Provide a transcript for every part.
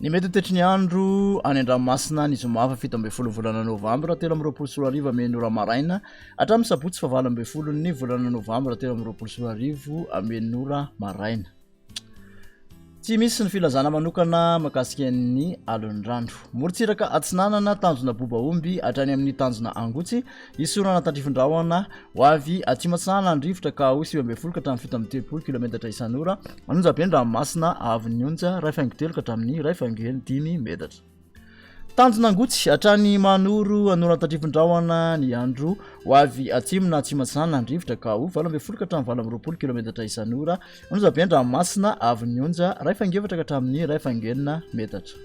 Ny mety ho toetry ny andro any an-dranomasina ny zoma faha 17 volana novambra 2023 amin'ny ora maraina hatramin'ny sabotsy faha 18 ny volana novambra 2023 amin'ny ora maraina. Tsy misy ny filazana manokana mahakasika ny alon'ny-rano. Morontsiraka atsinanana, tanjona Bobaomby hatrany amin'ny tanjona Angotsy, Isorana tandrifin-drahona ho avy atsimo atsinanana ny rivotra ka ho 19 ka hatramin'ny 37 kilometatra isan'ora. Manonja be ny ranomasina avon'ny onja 1,3 ka hatramin'ny 1,5 metatra. Tanjona Angotsy hatrany Mahanoro anorana tandrifin-drahona ny andro ho avy atsimo na atsimo atsinanana ny rivotra ka ho 18 ka hatramin'ny 28 kilometatra isan'ora. Manonja be ny ranomasina avon'ny onja 1,4 ka hatramin'ny 1,6 metatra.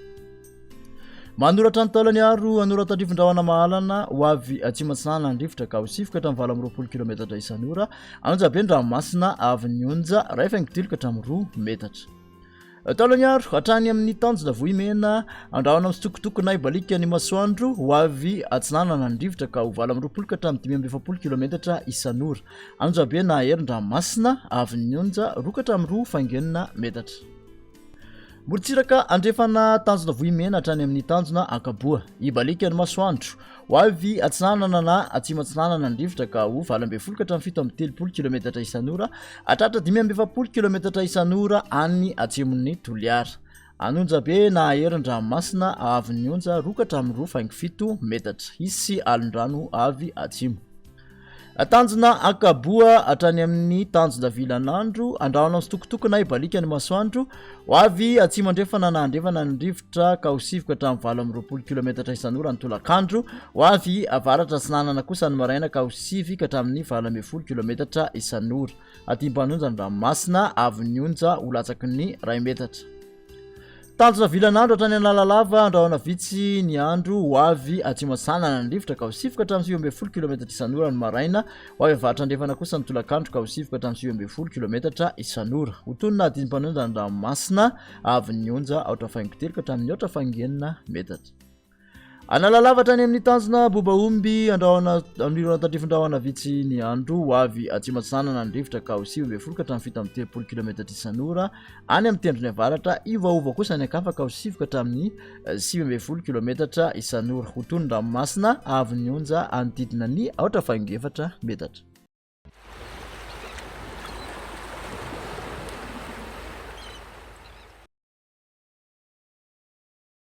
Manoratra ny taolany aro anoratandrivon-drahona mahalana ho avy atsimo atsinanana ny rivotra ka ho sivoka hatramin'ny 28 kilometatra isan'ora. Anonjabe ny ranomasina avy ny onja 1,3 ka hatramin'ny 2 metatra. Taolany aro hatrany amin'ny tanjona Vohimena, andrahona mitsitokotoko na hibaliaka ny masoandro ho avy atsinanana ny rivotra ka ho 28 ka hatramin'ny 45 kilometatra isan'ora. Anonjabe na herin-dranomasina avy ny onja 2 ka hatramin'ny 2 faingo enina metatra. Morontsiraka andrefana tanjona Vohimena hatrany amin'ny tanjona Ankaboa. Hibaliaka ny masoandro. Ho avy atsinanana na atsimo atsinanana ny rivotra ka ho 18 ka hatramin'ny 37 kilometatra isan'ora hatratra 45 kilometatra isan'ora any atsimon'ny Toliara. Anonjabe na herin-dranomasina ahavon'ny onja 2 ka hatramin'ny 2 faingo 7 metatra. Hisy alon-drano avy atsimo. Tanjona Ankaboa hatrany amin'ny tanjona Vilanandro, andrahona mitsitokotoko na hibaliaka ny masoandro, ho avy atsimo andrefana na andrefana ny rivotra ka ho sivoka hatramin'ny 28 kilometatra isan'ora ny tolakandro, ho avy avaratra atsinanana kosa ny maraina ka ho sivy ka hatramin'ny 18 kilometatra isan'ora. Aty Ampanonja ny ranomasina, avon'ny onja ho latsaky ny iray metatra. Tanjona vilan'andro hatrany Analalava, andrahona vitsy ny andro ho avy atsimo atsinanana ny rivotra ka ho sivoka hatramin'ny 19 kilometatra isan'ora ny maraina, ho avy avaratra andrefana kosa ny tolakandro ka ho sivoka hatramin'ny 19 kilometatra isan'ora. Ho toy ny nahadinimpanonja ny ranomasina avy ny onja aotra faingo telo ka hatramin'ny aotra faingo enina metatra. Analalava hatrany amin'ny tanjona Bobaomby, andrahona amin'ireo tandrifin-drahona vitsy ny andro ho avy atsimo atsinanana ny rivotra ka ho 19 ka hatramin'ny 37 kilometatra isan'ora any amin'ny tendrony avaratra, hiovaova kosa any an-kafa ka ho 9 ka hatramin'ny 19 kilometatra isan'ora. Ho toy ny ranomasina avy ny onja hanodidina ny aotra faingo efatra metatra.